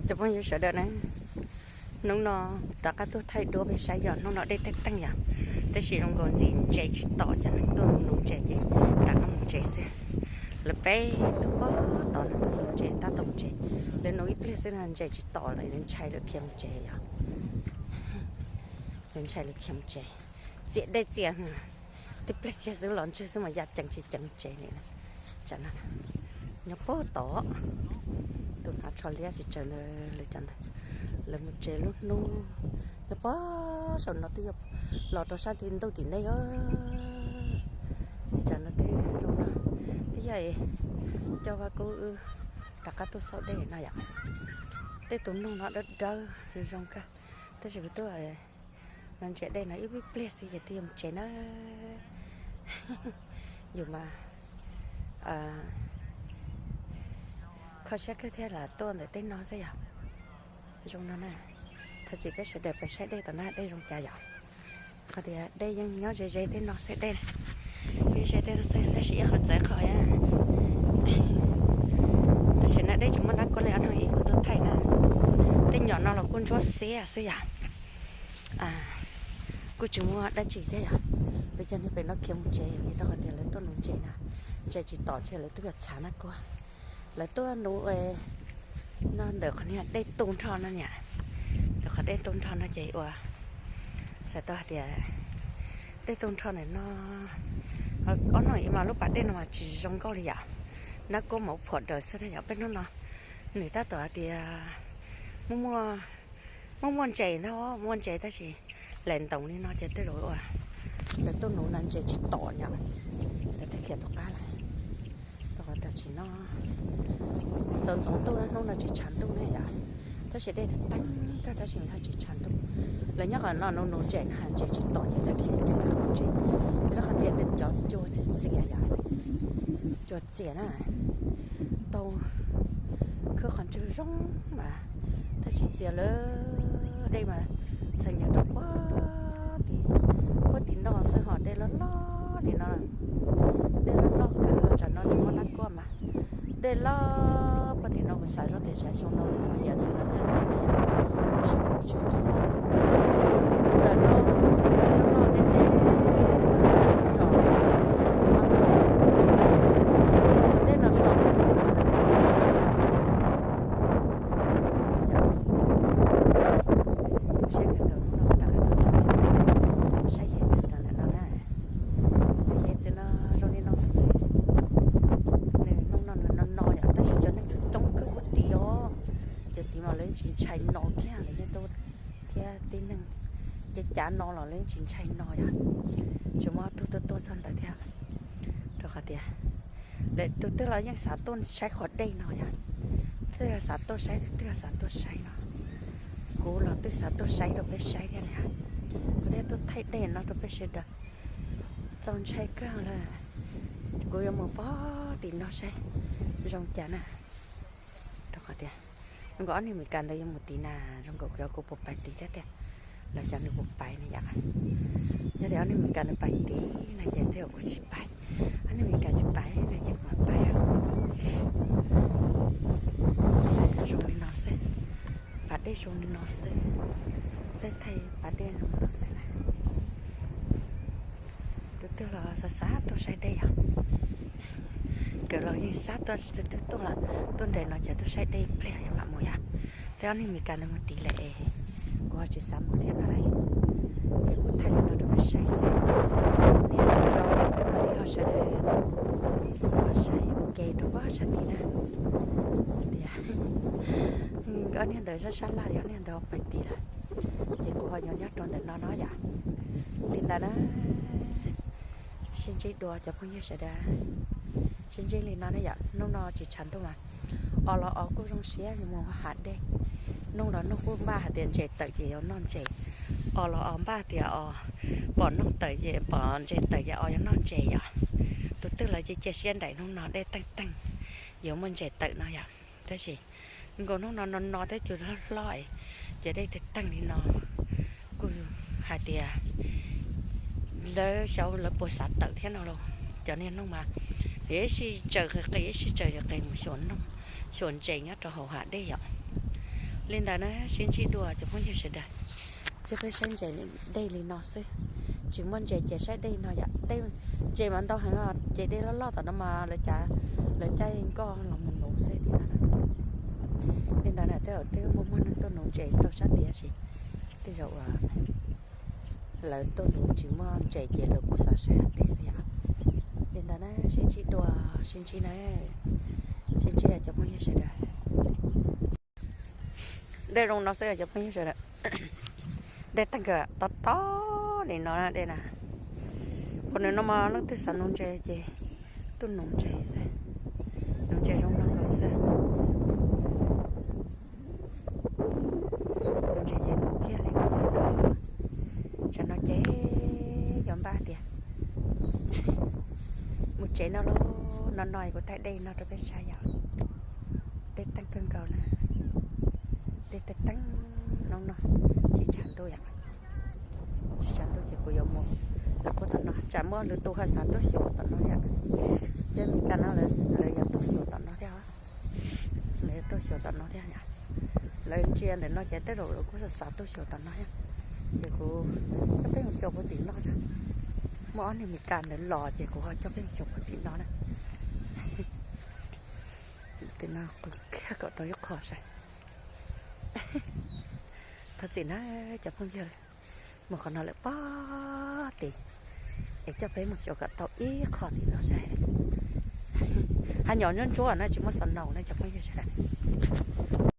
Cov phooj ywg sawv daws na, hnub no rov qab tuaj thaij duab peb saib yog hnub no dej teej teej yom, tab sis zoo nkaus ntxim ntses tsis tom, cov neeg tuaj nuv nuv ntses ces rov qab mus tsev xwb. Lawv peb tug pog tod no tuaj nuv ntses, tab tom mus tsev. Lawv nuv ib pliag xwb no ntses tsis tom lawm, lawv ntshai lawv khiav mus tsev yom. Lawv ntshai lawv khiav mus tsev, txias dej txias, tib pliag kiag xwb los ntswg xwb mas ya ceev tsis ceev mus tsev li. Tsam no nyob pog tod, tus hnav tsho liab tsis tsawg ntawd lawv cov ntawd, lawv mus tsev lub hnub. Nyob pog saum no twb yog los rau sab tim ntuj tim nej os. Li tsam no twb zoo no, twb yog coj Vaj Kub wb rov qab tuaj xauj dej no yom. Tej tus noog no dawb dawb zoo kawg, tab sis kuv tuaj no ntsia dej no ib pliag xwb ces twb yuav mus tsev na. Yus mas kho siab kawg thiaj lam tuaj ntawm tej no xwb yom. Zoo no na, thov txim peb sawv daws pais saib dej tom na dej zoo cas yom. Qhov tias dej yeej nyob ze ze tej no xwb dej, ze ze tej no xwb tab sis ib qhov txawv qhov tam sim no dej tsis muaj nab kuab li, ob hnub ib kuv tuaj thaij na, tej nyom no los kuj ntsuab xiab xwb yom. Kuj tsis muaj dab tsi thiab yom. Peb cov neeg pem no khiav mus tsev yom, rau qhov tias lawv tuaj nuv ntses na, ntses tsis tom ces lawv twb yuav txhav nab kuab. Lawv tuaj nuv no ntawm qhov niag dej tu nrho no niam, ntawm qhov dej tu nrho no ces ua xav tau hais tias dej tu nrho ntawm no, ob hnub ib mas lub pas dej no mas tsis zoo nkauj li yom, nab kuab mas phuam daws xwb thiab yom. Peb hnub no nws tab tom hais tias muaj muaj ntses ntag, muaj ntses tab sis lam ntoos li no ces tej zaum ua lawv tuaj nuv no ntses tsis tom yom, lawv thiaj khiav rov qab lawm. Rau qhov tam sim no txaus ntxoov ntuj na, hnub no tsis tshav ntuj ne yom, tab sis dej teeb kawg tab sis ho tsis tshav ntuj. Lawv nyob qhov no nuv nuv ntses no ntses tsis tom ces lawv khiav ceev rau qhov ntses, rau qhov tias cov cua txias txias yom, cua txias na, tau khwb qhov ntswg zoo mas, tab sis txias lawm dej mas txheem nyeas rau puag tim, puag tim no xwb ho dej loj loj li no, dej loj loj kawg tsam no tsis muaj nab kuab mas, dej loj puag tim no kuv xav zoj tias zoo no peb yam txwv no txeeb tau li, tab sis kuv tsis paub ntawm no loj loj deb deb, zos tus dej no xaus rau saib kawg nkaus hnub no rov qab tuaj coj peb saib hiav txwv rau ntawm no na. Hiav txwv no zoo li no xwb, nws hnub no nws no no yom, tab sis cov neeg coob coob kawg puag tim os, cov tid mas lawv yeej tsis ntshai no kiag, lawv yeej tuaj thiab tib neeg ces cav no los lawv yeej tsis ntshai no yom, tsis muaj tug tuaj tuaj txog ntawd thiab, rau qhov tias lawv tus twg los yeej xav tuaj saib qhov dej no yom, twg los xav tuaj saib, twg los xav tuaj saib no, kuv los twb xav tuaj saib rau peb saib thiab na, kuv thiaj tuaj thaij dej no rau peb sawv daws. Txaus ntshai kawg lawm, kuv yuav mus pog tim no saib zoo cas na, rau qhov tias zoo nkaus ob niag Meskas ntawd yuav mus tid na, zoo nkaus kuv xyov kuv puas pais tid thiab tiag, los xyov nws puas pais na yom. Yog tias ob niag Meskas ntawd pais tid no ces tej zaum kuv tsis pais, ob niag Meskas tsis pais no ces kuv mam pais. Zoo li no xwb, pas dej zoo li no xwb, peb thaij pas dej zoo li no xwb na. Tus twg los xav xav tuaj saib dej yom, nkawd los yeej xav tuaj, tus twg tuaj los tuaj nres no ces tuaj saib dej pliag mam mus yom. Thiab ob niag Meskas ntawd mus tid lawm es kuv ho tsis xav mus thiab no lauj, ces kuv thaij li no rau peb saib xwb. Niaj hnub no peb mam li ho sawv daws ho saib ua ke rau pab sab tid na. Tias ob niag ntawd sab sab laj, ob niag ntawd ho pais tid lawm, ces kuv ho yuav nyob rau ntawm no no yom. Li ntawd na, sib ntsib dua cov phooj ywg sawv daws, sib ntsib li no ne yom. Hnub no tsis tshav ntuj mas os los os kuj zoo siab mus hav dej. Noog los noog kuj npaj hais tias ntses tawm ces yuav noj ntses, os los os npaj tias os, pom noog tawm ces, pom ntses tawm ces os yuav noj ntses yom. Tus twg los cia cia siab nraim hnub no dej teej teej, yuav muaj ntses tawm no yom. Tab sis nkaus hnub no no no thiab cua hlob hlob, ces dej teej teej li no kuj hais tias lawv xyov lawv puas xav tawm thiab no los. Cov niag noog mas ib sij tsaws qis qis, ib sij tsaws qis qis mus xyuas noog, xyuas ntses nyob rau hauv hav dej yom. Li ntawd na, sib ntsib dua cov phooj ywg sawv daws. Coj peb saib ntses dej li no xwb, tsis muaj ntses ces saib dej no yom. Dej, ntses mas ntau heev os, ces dej loj loj tom no mas lawv caij, lawv caij nkoj los mus nuv xwb tim no na. Li ntawd na, tej zaum twb muaj muaj neeg tuaj nuv ntses rau sab tid, tab sis tej zaum uas lawv tuaj nuv tsis muaj ntses ces lawv kuj xav saib hais tias xwb yom. Li ntawd na, sib ntsib dua, sib ntsib na, sib ntsib cov phooj ywg sawv daws. Dej zoo no xwb cov phooj ywg sawv daws. Dej tag kawg, tob tob li no dej na. Qhov nws no mas leej twg xav nuv ntses ces tuaj nuv ntses xwb. Nuv ntses zoo no nkaus xwb. Nuv ntses ces nuv kiag li no xwb na. Tsam no ces yuav npaj tias mus tsev no lauj. No no kuv thaij dej no rau peb saib yom. Dej teeb kawg nkaus na. Dej teeb teeb no no, tsis tshav ntuj yom. Tsis tshav ntuj ces kuv yuav mus lawv puag tom no, tsam muaj lwm tus ho xav tuaj xyuas tom no thiab. Peb Meskas no lawv yuav tuaj xyuas tom no thiab. Lawv yuav tuaj xyuas tom no thiab. Lawv ntsia ntawm no ces tej zaum lawv kuj xav xav tuaj xyuas tom no thiab. Ces kuv coj peb mus xyuas puag tim no. Muaj ob niag Meskas ntawd los ces kuv ho coj peb mus xyuas puag tim no na. Tim no qw kiag kom tau ib qho saib. Thov txim na cov phooj ywg, mus qhov no lawm pob tid, es coj peb mus xyuas kom tau ib qho tim no saib. Hab nyom ntsuab ntsuab na, tsis muaj snow na cov phooj ywg sawv daws.